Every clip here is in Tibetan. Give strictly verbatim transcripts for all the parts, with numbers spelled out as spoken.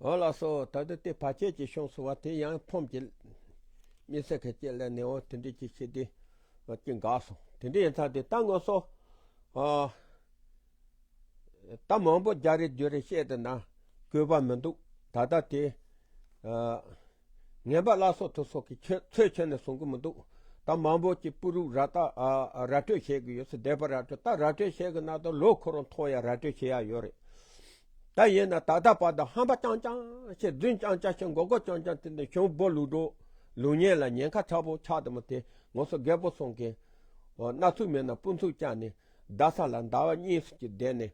འོ་ལགས་སོ། ད་ལྟ་དེ་བར་ཆད་ཀྱི་བྱུང་སོང་བ་དེ་ཡང་ཕོམ་གྱི་མི་སེར་ཁ་སྐྱེ་ལས་ནས་འོ་དེ་འདྲ་ཅིག་བྱེད་དེ་ཀྱི་འགག་སོང་། དེ་འདྲ་ཡིན་ཙང་དེ་ད་ངོ་སོ། ཨ། ད་མང་པོ་རྒྱ་རེ་རྒྱུ་རེ་བཤད་དེ་ན་དགོས་པ་མི་འདུག་ད་ལྟ་དེ། ཨ། ངན་པ་སླར་གསོ་ཐུབ་སོགས་ཀྱི་ཆོས་ཚོད་ཆེན་ནས་གསུང་གི་མི་འདུག་ད་མང་པོ་ཀྱི་པུ་རུག་ར་ཏ་ཨ་ར་སྤྲོད་བྱེད་ཀྱི་ཡོད་ཟེར། སྡེ་པ་ར་སྤྲོད་ད་ར་སྤྲོད་བྱེད་ཀྱི་ན་ད་ལོ་ཁོ་རང་ཐོག་ཡ་ར་སྤྲོད་བྱེད་ཡ་ཡོད་རེད། ད་ཡིན་ན་ད་ལྟ་བར་དུ་ཧམ་པ་རྐྱང་རྐྱང་བྱས་རྫུན་རྐྱང་རྐྱང་བྱས་མགོ་སྐོར་རྐྱང་རྐྱང་དེ་འདྲ་བྱུང་བོ་ལུག་འགྲོ་ལུག་ཉེས་ལ་ཉེན་ཁ་ཚ་པོ་ཆགས་དུ་མ་དེ་ངོ་སོ་རྒད་པོ་སོང་གི། སྣ་ཚུགས་མེད་ན་སྤུ་ཚུགས་བཅག་ནས་རྡ་ས་ལ་ཟླ་བ་གཉིས་སུ་ཅིག་བསྡད་ནས།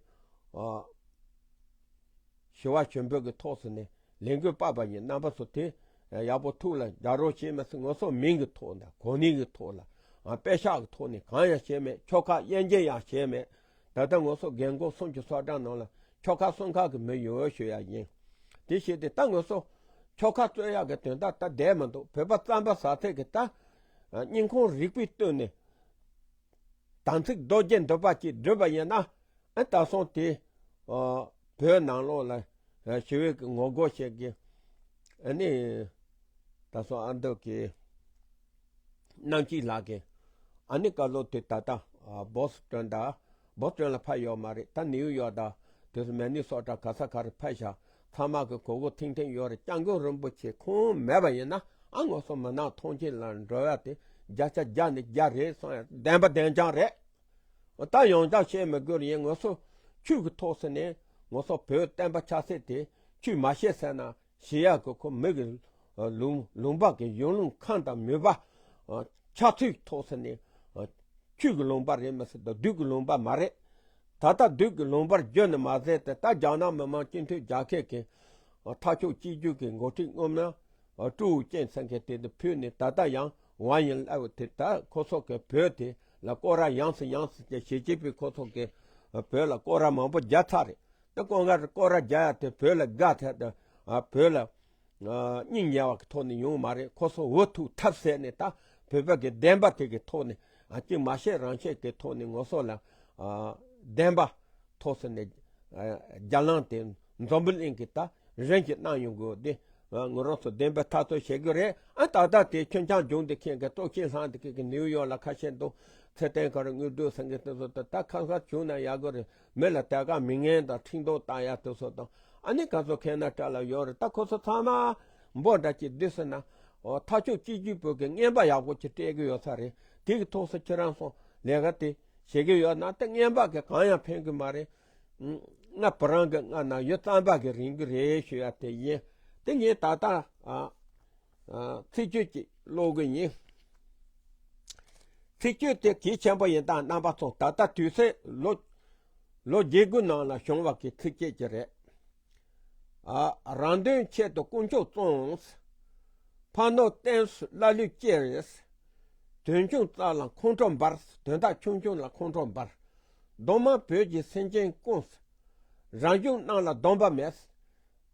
ཞི་བ་ཞུ་འབོད་ཀྱི་ཐོག་སུ་ནས་ལས་འགུལ་སྤེལ་བ་ཡིན། རྣམ་པ་ཚོ་དེ་ཡག་པོ་ཐུགས་ལ་འཇགས་རོགས་བྱེད་མ་ཟེར། ངོ་སོ་མིང་གི་ཐོག་ནས་གོ་གནས་ཀྱི་ཐོག་ལ་ཨ་པད་ཤག་གི་ཐོག་ནས་གང་ཡང་བྱས་མེད། ཆོལ་ཁ་དབྱེ་འབྱེད་ཡང་བྱས་མེད། ད་ལྟ་ངོ་སོ་རྒན་རྒོན་སུམ་ཅུ་སོ་གྲངས་ནང་ལ་ཆོལ་ཁ་གསུམ་ཁག་གི་མི་ཡོད་ཞུ་ཡ་ཡིན། དེ་བྱས་ཏེ་ད་ངོ་སོ་ཆོལ་ཁ་རྩོད་ཡག་གི་དོན་དག་ད་བསྡད་མི་འདུག་བོད་པ་རྩམ་པ་ཟ་ཚད་ཀྱི་ད་སྙིང་ཁོང་རུས་པའི་གཏིང་ནས། དམ་ཚིག་རྡོ་རྗེ་འདུལ་བ་ཅིག་བསྒྲུབས་པ་ཡིན་ན། ཨ་ད་སོང་དེ་ཨ་བོད་ནང་ལོགས་ལ་ཨ་ཞི་བའི་གི་ངོ་རྒོལ་བྱེད་ཀྱི། ཨ་ནི་ད་སོང་ཨ་མདོ་གི་རྣམ་སྐྱིད་ལགས་ཀྱི་ཨ་ནི་བཀའ་སློབ་དེ་ད་ལྟ་ཨ་བོ་སི་ཊོན་དང་བོ་སི་ཊོན་ལ་ཕར་ཡོད་མ་རེད། ད་ནིའུ་ཡོག་དང་དེ་སོང་མེ་ནི་སོ་ཊ་ག་ས་ག་རེ་ཕར་བཞག་ཚང་མ་གི་གོ་གོ་ཐིང་ཐིང་ཡོད་རེད། སྐྱབས་མགོན་རིན་པོ་ཆེ་ཁོང་མེད་པ་ཡིན་ན་ཨ་ངོ་སོ་མི་ནག་ཐོངས་མཆན་ལ་འགྲོ་ཡ་དེ་བརྒྱ་ཆ་བརྒྱ་ནས་བརྒྱ་རེད་སོང་ཡ་བདེན་པ་བདེན་རྐྱང་རེད། ད་ཡོངས་གྲགས་བཤད་མི་དགོས་རེད། ངོ་སོ་ཆོས་ཀྱི་ཐོག་ཟེར་ནས་ངོ་སོ་བོད་བསྟན་པ་ཆབ་སྲིད་དེ་ཆོས་མ་བཤད་ཟེར་ན་ཞི་ཡ་གི་ཁོ་མི་གི་ལུང་ལུང་པ་གི་གཞུང་ལུགས་ཁམས་དང་མོས་པ་ཆགས་ཚུལ་ཐོག་ཟེར་ནས་ཆོས་ཀྱི་ལུང་པ་རེད་མི་སྲིད་དང་བདུད་ཀྱི་ལུང་པ་མ་རེད། ད་ལྟ་བདུད་ཀྱི་ལུང་པར་བསྒྱུར་ནས་མ་ཟད་དེ་ད་རྒྱ་ནག་མི་དམངས་སྤྱི་འཐུས་རྒྱལ་ཁབ་ཀྱི་འཐབ་ཕྱོགས་གཅིག་གྱུར་གྱི་འགོ་ཁྲིད་སྔོན་མ་ཀྲུའུ་ཅན་ཚང་གིས་དེ་དུ་ཕུལ་ནས་ད་ལྟ་ཡང་ཝང་ཡིན་ལབ་དེ་ད་ཁོ་ཚོ་གི་བོད་དེ་ལ་སྐོར་ར་ཡང་སེ་ཡང་སེ་བྱས་ཞི་ཅིན་ཕིང་ཁོ་ཚོ་གི་བོད་ལ་སྐོར་ར་མང་པོ་རྒྱག་ཚར་རེད། ད་སྐོར་ར་སྐོར་ར་རྒྱག་ཡ་དེ་བོད་ལ་དགའ་ཐལ་ད་བོད་ལ། སྙིང་ཉེ་བ་གི་ཐོག་ནས་ཡོང་མ་རེད། ཁོ་ཚོ་འུ་ཐུག་ཐབས་ཟད་ནས་ད་བོད་པ་གི་བདེན་པ་དེ་གི་ཐོག་ནས་ཨ་ཅིག་མ་བཤད་རང་བཤད་ཀྱི་ཐོག་ནས་ངོ་སོ་ལ་ཨ་བདེན་པ་ཐོག་ཟེར་ནས་ཨ་རྒྱ་ལམ་དེ་འཛམ་བུ་གླིང་གི་ད་རིན་གྱིས་གནང་ཡོང་དགོས་དེ་ཨ་ངོ་རང་ཚོ་བདེན་པ་ཐག་གཅོད་བྱེད་དགོས་རེད། ཨ་ད་ལྟ་དེ་ཁྱོད་ཅག་འབྱུང་འདི་མཁན་གི་སྟོབས་ཆེན་ལྷན་དེ་གི་ནིའུ་ཡོག་ལ་ཁ་ཤས་འདུག་ཚེ་བརྟན་ག་རེ་དངོས་སྒྲུབ་ཟེར་མཁན་དེ་ཚོ་ད་ད་ཁ་ཁ་བྱུང་ན་ཡག་གི་རེད། མི་ལ་དེ་ག་མི་ངན་དང་ཁྲིམས་ཐོག་བཏང་ཡ་དེ་ཚོ་དང་། ཨ་ནི་ག་ཚོད་ཁེ་ན་ཊ་ལ་ཡོད་རེད། ད་ཁོ་ཚོ་ཚང་མ་འབོ་འདྲ་ཅིག་བསྡུས་ཟེར་ན། འོ་འཐབ་ཕྱོགས་གཅིག་གྱུར་བོད་ཀྱི་རྔན་པ་ཡག་པོ་ཅིག་སྤྲད་ཀྱི་ཡོད་ས་རེད། དེ་གི་ཐོག་སུ་ཁྱེད་རང་ཚོ་ལས་ཀ་དེ་བྱེད་ཀྱི་ཡོད་ན་ད་རྔན་པ་གི་གང་ཡང་ཕན་གི་མ་རེད། ང་བུ་རང་གི་ང་ན་ཡོད་རྩམ་པ་གི་རིན་གི་རེད་ཞུ་ཡ་དེ་ཡིན། དེ་ངས་ད་ལྟ་ཨ་ཨ་ཚིག་བརྗོད་ཅིག་ཀློག་གི་ཡིན། ཚིག་བརྗོད་དེ་གལ་ཆེན་པོ་ཡིན་ད་རྣམ་པ་ཚོ། ད་ལྟ་དུས་ཚོད་ལོ་ལོ་བརྒྱད་དགུ་ནང་ལ་བྱུང་བ་གི་ཚིག་བཅད་ཅིག་རེད། ཨ། རང་དོན་ཆེད་དུ་དཀོན་མཆོག་བཙོངས། ཕ་ནོར་བརྟེན་སུ་ཀླ་ཀློས་བསྐྱལ། དོན་ཆུང་ཙག་ལ་ཁོང་ཁྲོ་འབར། དོན་དག་ཆུང་ཆུང་ལ་ཁོང་ཁྲོ་འབར། གདོང་དམར་བོད་ཀྱི་སེམས་ཅན་སྐོམས། རང་གཞུང་ནང་ལ་སྡོམ་པ་མེད།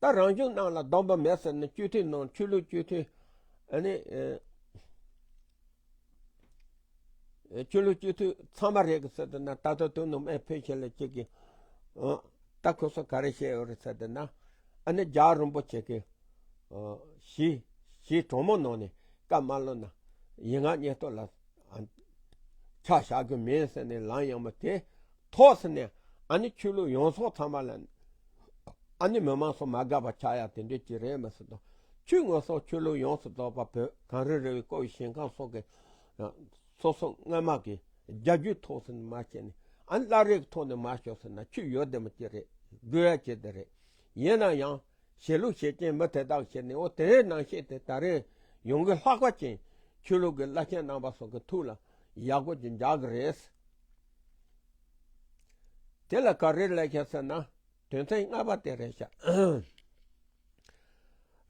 ད་རང་གཞུང་ནང་ལ་སྡོམ་པ་མེད་ཟེར་ན་སྤྱི་འཐུས་ནང་ཆོས་ལུགས་སྤྱི་འཐུས་ཨ་ནི། ཆོས་ལུགས་སྤྱི་འཐུས་ཚང་མ་རེད་གི་ཟེར་དེ་ན་ད་ལྟ་དུས་ནམ་ཨེ་ཕེབས་ཤེས་ལ་གཅིག་གི་ད་ཁོ་ཚོ་ག་རེ་བཤད་ཡོད་རེད་ཟེར་དེ་ན་ཨ་ནི་རྒྱལ་བ་རིན་པོ་ཆེ་གི་ཞི་ཞི་གྲོང་མོ་ནང་ནས་བཀའ་མ་ལོན་ན་ཡིན་ངག་ཉེས་གཏོགས་ལ་ཆ་བཞག་གི་མིན་ཟེར་ནས་ལམ་ཡངས་པ་དེ་ཐོག་ཟེར་ནས་ཨ་ནི་ཆོས་ལུགས་ཡོངས་རྫོགས་ཚང་མ་ལ་ཨ་ནི་མི་མང་ཚོ་མ་དགའ་བ་ཆགས་ཡ་དེ་འདྲ་ཅིག་རེད་མ་ཟེར་དང་། ཆོས་ངོ་སོ་ཆོས་ལུགས་ཡོངས་སུ་རྫོགས་པ་བོད་གངས་རི་ར་བའི་བསྐོར་བའི་ཞིང་ཁམས་སོགས་ཀྱི་སོ་སོ་སྔ་མ་གི་རྒྱལ་རྒྱུད་ཐོག་ཟེར་ནས་མ་བྱས་ནས་ཨ་ནི་བླ་རེ་གི་ཐོག་ནས་མ་ཤོག་ཟེར་ན་ཆོས་ཡོད་བདེ་མོ་ཅིག་རེད། དགོས་ཡ་ཅིག་དེ་རེད། ཡིན་ན་ཡང་ཞེ་ལུགས་བྱེད་ཀྱིན་མི་དེ་དག་བྱས་ནས་འོ་དེ་རེད་ནང་བཤད་དེ་ད་རེས་ཡོང་གི་ལྷག་པ་ཅན་ཆོས་ལུགས་ཀྱི་བླ་ཆེན་རྣམ་པ་སོགས་ཀྱི་ཐུགས་ལ་ཡག་པོ་ཅིག་འཇགས་གི་རེད། དེ་ལ་ག་རེ་ལབ་ཤག་ཟེར་ན། དོན་ཚན་ལྔ་པ་དེ་རེད་ཤག་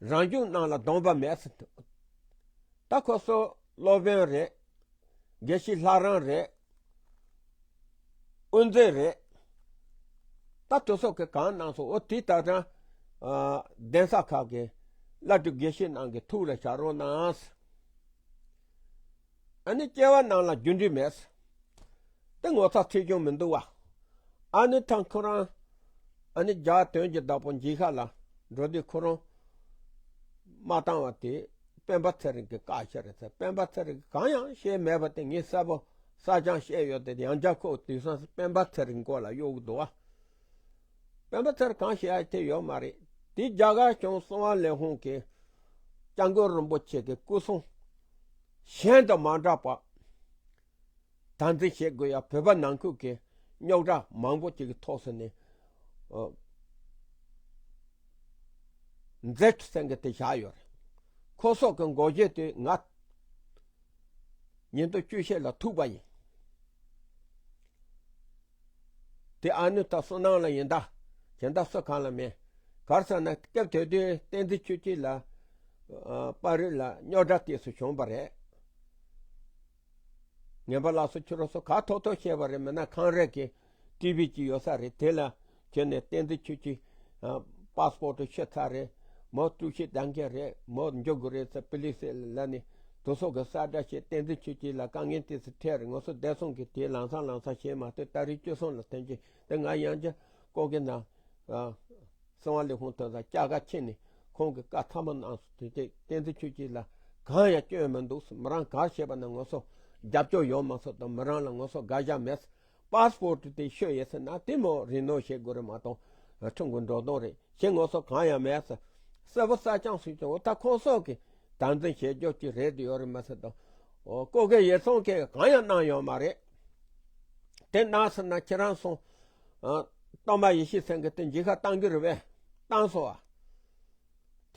རང་གཞུང་ནང་ལ་སྡོམ་པ་མེད་ཟེར། ད་ཁོ་ཚོ་སློབ་དཔོན་རེད། དགེ་བཤེས་ལྷ་རམས་རེད། དབུ་མཛད་རེད། ད་དེ་ཚོ་གི་གང་གནང་སོང་འོ་དེ་ད་ལྟ་གདན་ས་ཁག་གི་བླ་སྤྲུལ་དགེ་བཤེས་རྣམས་ཀྱི་ཐུགས་ལ་བཞག་རོགས་གནང་། ཨ་ནི་སྐྱེ་བ་རྣམས་ལ་རྒྱུ་འབྲས་མེད། དེ་ངོ་ཚ་ཚིག་ཀྱང་མི་འདུག་བ། ཨ་ནི་ཐང་ཁོ་རང་ ཨ་ནི་རྒྱ་དོན་གྱི་བདག་པོ་འཇིགས་ཤར་ལ་འགྲོ་དུས་ཁོ་རང་མ་བཏང་བ་དེ་སྤེན་པ་ཚེ་རིང་གི་བཀའ་ཤག་རེད་ཟེར། སྤེན་པ་ཚེ་རིང་གིས་གང་ཡང་བཤད་མེད་པ་དེ། ངས་གསལ་པོ་གསལ་རྐྱང་བཤད་ཡོད་དེ། ཡང་བསྐྱར་ཁོ་དུས་སང་སྤེན་པ་ཚེ་རིང་སྐོར་ལ་གཡོག་གི་འདུག་བ། སྤེན་པ་ཚེ་རིང་གང་བཤད་ཡ་དེ་ཡོད་མ་རེད། དེ་རྒྱ་གར་གཞུང་གསང་བ་ལས་ཁུངས་ཀྱི་སྐྱབས་མགོན་རིན་པོ་ཆེ་གི་སྐུ་སྲུང་གཞན་དང་མ་འདྲ་བ། དམ་འཛིན་བྱེད་དགོས་ཡ། བོད་པ་ནང་ཁུལ་གྱི་རྙོག་དྲ་མང་པོ་ཅིག་གི་ཐོག་སུ་ནས་མཛད་ཁྲི་སེང་གེ་དེ་བཞག་ཡོད་རེད། ཁོ་སོགས་ཀྱི་འགོ་བརྗོད་དེ་ང་ཉིས་སྟོང་བཅུ་བཞི་ལ་ཐུག་པ་ཡིན། དེ་ཨ་ནུ་ད་བསོད་ནམས་ལ་ཡིན་ད། གཞན་དག་སུ་གང་ལ་མེད། གར་ས་ན་སྐབས་དེ་དུས་བསྟན་འཛིན་ཆོས་སྐྱིད་ལ་པར་རིས་ལ་རྙོག་དྲ་དེ་ཚོ་བྱུང་བ་རེད། ངན་པ་ལགས་སོ། ཁྱོད་རང་ཚོ་ག་ཐོག་ཐོག་བཤད་པ་རེད། མིན་ན་ཁང་རས་ཀྱི་ཊི་ཝི་ཅིག་ཡོད་ས་རེད། དེ་ལ་ཁྱོད་ནས་བསྟན་འཛིན་ཆོས་སྐྱིད་པ་སི་པོར་ཊི་ཤི་ཚར་རེད། མོ་དཀྲུག་ཤིང་གཏོང་གི་རེད། མོ་འཇུག་དགོས་རེད་ཟེར། པུ་ལི་སི་ལ་ནི་དེ་ཚོ་གི་གསལ་བསྒྲགས་བྱས། བསྟན་འཛིན་ཆོས་སྐྱིད་ལ་དཀའ་ངལ་དེ་ཚོ་འཕྲད་རེད། ང་ཚོ་བདེ་སྲུང་གི་དེ་ལམ་སང་ལམ་སང་བྱས་མ་ཐུབ། ད་རེས་བཅུ་གསུམ་ལ་ཐོན་གྱི་དེ། ང་ཡང་བསྐྱར་ཀོ་ཀི་ནང་གསང་བ་ལས་ཁུངས་དེ་ཚོ་བཅར་ག་ཕྱིན་ནས་ཁོང་གི་བཀའ་ཚང་མ་གནང་སོང་། དེ་དེ་བསྟན་འཛིན་ཆོས་སྐྱིད་ལ་གང་ཡང་སྐྱོན་མི་འདུག། མི་རང་ག་བྱས་པ་ན་ང་ཚོ་རྒྱབ་སྐྱོར་ཡོད་མ་ཚོད་དང་། མི་རང་ལ་ང་ཚོ་དགག་བྱ་མེད། པ་སི་པོར་ཊི་དེ་ཤོད་ཡོད་ཟེར་ན་དེ་མོ་རིན་ནོ་བྱེད་དགོས་རེད་མ་གཏོགས་ཁྲིམས་ཀྱི་འགྲོ་སྟངས་རེད། ཞེས་ང་ཚོ་གང་ཡང་མེད་ཟེར། གསལ་པོ་གསལ་རྐྱང་ཞིག་བྱུང་། འོ་ད་ཁོང་ཚོ་གི་དམ་འཛིན་བྱེད་རྒྱུ་ཅིག་རེད་དེ་ཡོད་རེད་མ་ཟེར་དང་། འོ་ཀོ་ཀི་ཡིག་ཚང་གིས་གང་ཡང་གནང་ཡོད་མ་རེད། དེ་གནང་ཟེར་ན་ཁྱེད་རང་ཚོ་སྟོན་པ་ཡེ་ཤེས་སེང་གེ་དེ་འཇིགས་ཤར་བཏང་གི་རེད་པས། བཏང་སོང་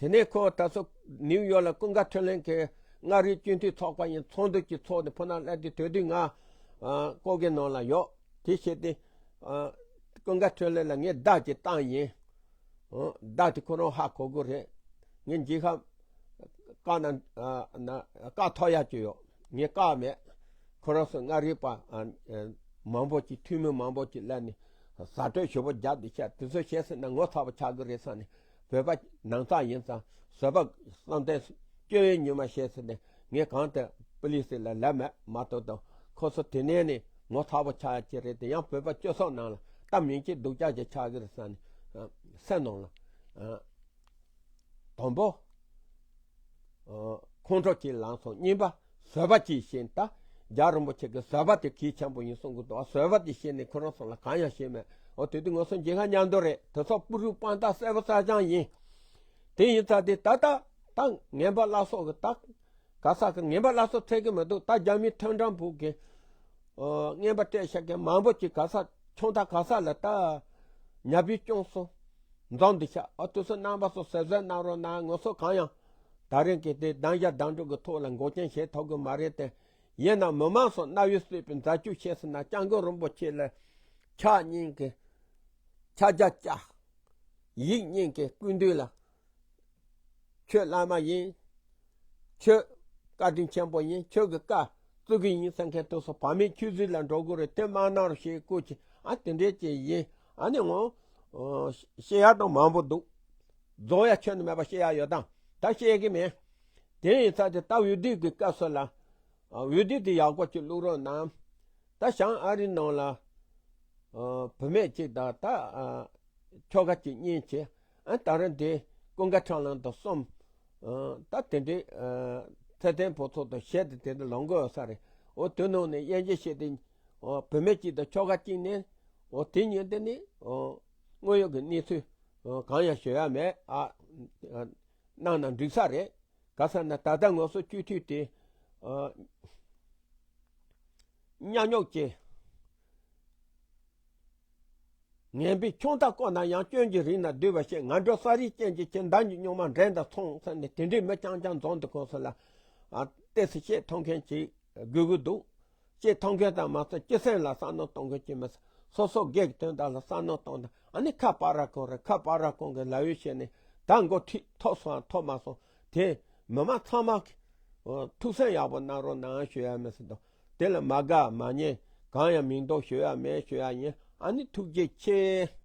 བ། དེ་ནས་ཁོ་ད་ཚོ་ནིའུ་ཡོག་ལ་ཀུན་དགའ་འཕྲིན་ལས་ཀྱི་མངའ་རིས་སྤྱི་འཐུས་ཚོགས་པ་ཡིན། ཚོགས་འདུ་ཅིག་ཚོགས་ཏེ་ཕུ་ན་སླེབས་དུས། དེ་དུས་ང་ཀོ་ཀི་ནང་ལ་ཡོད། དེ་བྱས་ཏེ་ཀུན་དགའ་འཕྲིན་ལས་ལ་ངས་བརྡ་ཅིག་བཏང་ཡིན། བརྡ་དེ་ཁོ་རང་ཧ་གོ་གི་རེད། ངས་འཇིགས་ཤར་བཀག་ན་ན་བཀག་ཐུབ་ཡ་ཅིག་ཡོད། ངས་བཀག་མེད། ཁོ་རང་ཚོ་མངའ་རིས་པ་མང་པོ་ཅིག་འཐུས་མི་མང་པོ་ཅིག་སླེབས་ནས་ཟ་འཕྲོད་ཞེ་པོ་རྒྱག་བསྡད་ཤག། དེ་ཚོ་བྱས་ཟིན་ན་ངོ་ཚ་པོ་ཆགས་ཀྱི་རེད་བསམ་ནས། བོད་པ་ནང་ཚགས་ཡིན་ཙང་བཟོད་པ་བསམ་གཏན་སྐྱོ་བའི་ཉི་མ་བྱས་ཟིན་ནས་ངས་གང་ལྟར་པུ་ལི་སི་ལ་ལབ་མེད་མ་གཏོགས་དང་། ཁོ་ཚོ་དེ་ནས་ནས་ངོ་ཚ་པོ་ཆགས་ཡ་ཅིག་རེད་དེ། ཡང་བོད་པ་སྤྱི་ཚོགས་ནང་ལ་ད་མིང་ཅིག་སྡུག་ཅག་ཅིག་ཆགས་ཀྱི་རེད་བསམ་ནས་སེམས་ནང་ལ། དང་པོ། ཁོང་ཁྲོ་ཅིག་ལངས་སོང་། གཉིས་པ། བཟོད་པ་ཅིག་བྱས། ད་རྒྱལ་བ་རིན་པོ་ཆེ་གིས་བཟོད་པ་དེ་གལ་ཆེན་པོ་ཡིན་གསུང་གི་འདུག། བཟོད་པ་དེ་བྱས་ནས་ཁོ་རང་ཚོ་ལ་གང་ཡང་བྱས་མེད། འོ་དེ་དུས་ང་ཚོ་འཇིགས་ཤར་མཉམ་དུ་རེད། དེ་ཚོ་སྤུ་རུ་དཔང་རྟགས་གསལ་པོ་གསལ་རྐྱང་ཡིན། དེ་ཡིན་ཙང་དེ་ད་ལྟ་ད་ངན་པ་བླ་སྲོག་གི་ད་ག་ས་གི་ངན་པ་བླ་སྲོག་འཚོལ་གི་མི་འདུག། ད་རྒྱ་མིའི་མཐུན་གྲོགས་བོད་ཀྱི་ཨོ་རྔན་པ་སྤྲད་བཞག་མཁན་མང་པོ་ཅིག་ག་ས་ཆུང་ཐག་ག་ས་ལ་ད་ཉ་པའི་ཅུང་སོ་འཛོམས་འདུག་ཤག། ཨ་དུས་སུ་རྣམ་པ་ཚོ་གཟབ་གཟབ་གནང་རོགས་གནང་། ང་ཚོ་གང་ཡང་ད་རིང་གི་དེ་གདན་ཞུ་གདན་དྲུག་གི་ཐོག་ལ་འགོག་རྐྱེན་བྱེད་ཐུབ་གི་མ་རེད་དེ། ཡིན་ན་མི་མང་ཚོ་རྣ་བས་གསོས་པའི་མཛད་སྤྱོད་བྱས་ཟིན་ན། སྐྱབས་མགོན་རིན་པོ་ཆེ་ལ་ཕྱག་སྙིང་གི་ཕྱག་རྒྱ་བཅག། ཡིད་སྙིང་གི་སྐུ་མདུན་ལ། ཁྱོད་བླ་མ་ཡིན། ཁྱོད་བཀའ་དྲིན་ཆེན་པོ་ཡིན། ཁྱོད་ཀྱི་བཀའ་བརྩི་གི་ཡིན་ཟེར་མཁན་དེ་ཚོ་བག་མེད་ཆུད་ཟོས་ལ་འགྲོ་གི་རེད། དེ་མ་གནང་རོགས་ཞེས་བསྐུལ་གྱིས། ཨ་དེ་འདྲས་ཅིག་ཡིན། ཨ་ནི་ངོ་ཨོ་བཤད་ཡག་དང་མང་པོ་འདུག། རྫོགས་ཡ་ཁྱོན་ནས་མེད་པ་བཤད་ཡག་ཡོད་དམ། ད་བཤད་གི་མེད། དེ་ཡིན་ཙང་དེ་ད་འོས་བསྡུ་གི་སྐབས་སུ་ལ་ཨ་འོས་བསྡུ་དེ་ཡག་པོ་ཅིག་བླུག་རོགས་གནང་། ད་བྱང་ཨ་རི་ནང་ལ་ཨ་བུད་མེད་ཅིག་དང་ད་ཨ་ཁྱོ་ག་གཅིག་གཉིས་བྱས། ཨ་ད་རེས་དེ་ཀུན་དགའ་ཁྲི་ལམ་དང་གསུམ། ཨ་ད་དེ་འདྲའི་ཨ་ཚེ་བརྟན་ཕུན་ཚོགས་དང་བྱས་ཏེ་དེ་འདྲ་ལངས་དགོས་ཡོད་ས་རེད། འོ་དེ་ནང་ནས་དབྱེ་འབྱེད་བྱས་ཏེ་ཨ་བུད་མེད་གཅིག་དང་ཁྱོ་ག་གཅིག་ནས། འོ་དེ་ཉིན་དེ་ནས་ཨ་དངོས་ཡོད་ཀྱི་གནས་ཚུལ་ཨ་གང་ཡང་ཞུ་ཡ་མེད། ཨ་ཨ་གནང་ན་འགྲིག་ས་རེད། ག་ས་ན་ད་ལྟ་ང་ཚོ་སྤྱི་འཐུས་དེ་ཨ་མཉམ་ཉོག་བྱས། ངན་པའི་ཆུང་མཐའ་བསྐོར་ན་ཡང་། སྐྱོན་གྱི་རིགས་ན་བསྡུས་པ་ཞིག། ངན་འགྲོ་ས་རིས་ཅན་གྱི་ཁྱེད། འདམ་གྱི་སྨྱུག་མ་འགྲན་དང་མཚུངས་ཟེར་ནས། དེ་འདྲའི་མི་རྐྱང་རྐྱང་འཛོམས་དུས་ཁོང་ཚོ་ལ་ཨ་ཏོག་ཙམ་བཤད་ཐུབ་མཁན་ཅིག་དགོས་ཀྱི་འདུག། བཤད་ཐུབ་མཁན་དང་མ་ཟད་སྤྱི་སེམས་ལ་བསམ་མནོ་གཏོང་མཁན་ཅིག་མི་ཟེར། སོ་སོ་སྒེར་གྱི་དོན་དག་ལ་བསམ་མནོ་གཏོང་དང་། ཨ་ནི་ཁ་པར་ར་གོང་རེད། ཁ་པར་ར་གོང་གི་ལབ་ཡོད་བཤད་ནས་ད་མགོ་ཁྲིད་ཐོབ་སོང་ཐོབ་མ་སོང་དེ་མི་མང་ཚང་མ་གི་ཨོ་ཐུགས་སེམས་ཡག་པོ་གནང་རོགས་གནང་ཞུ་ཡ་མི་ཟེར་དང་། དེ་ལ་མ་དགའ་མ་ཉེས་གང་ཡང་མིང་འདོགས་ཞུ་ཡ་མེད་ཞུ་ཡ་ཡིན། ཨ་ནི་ཐུགས་རྗེ་ཆེ།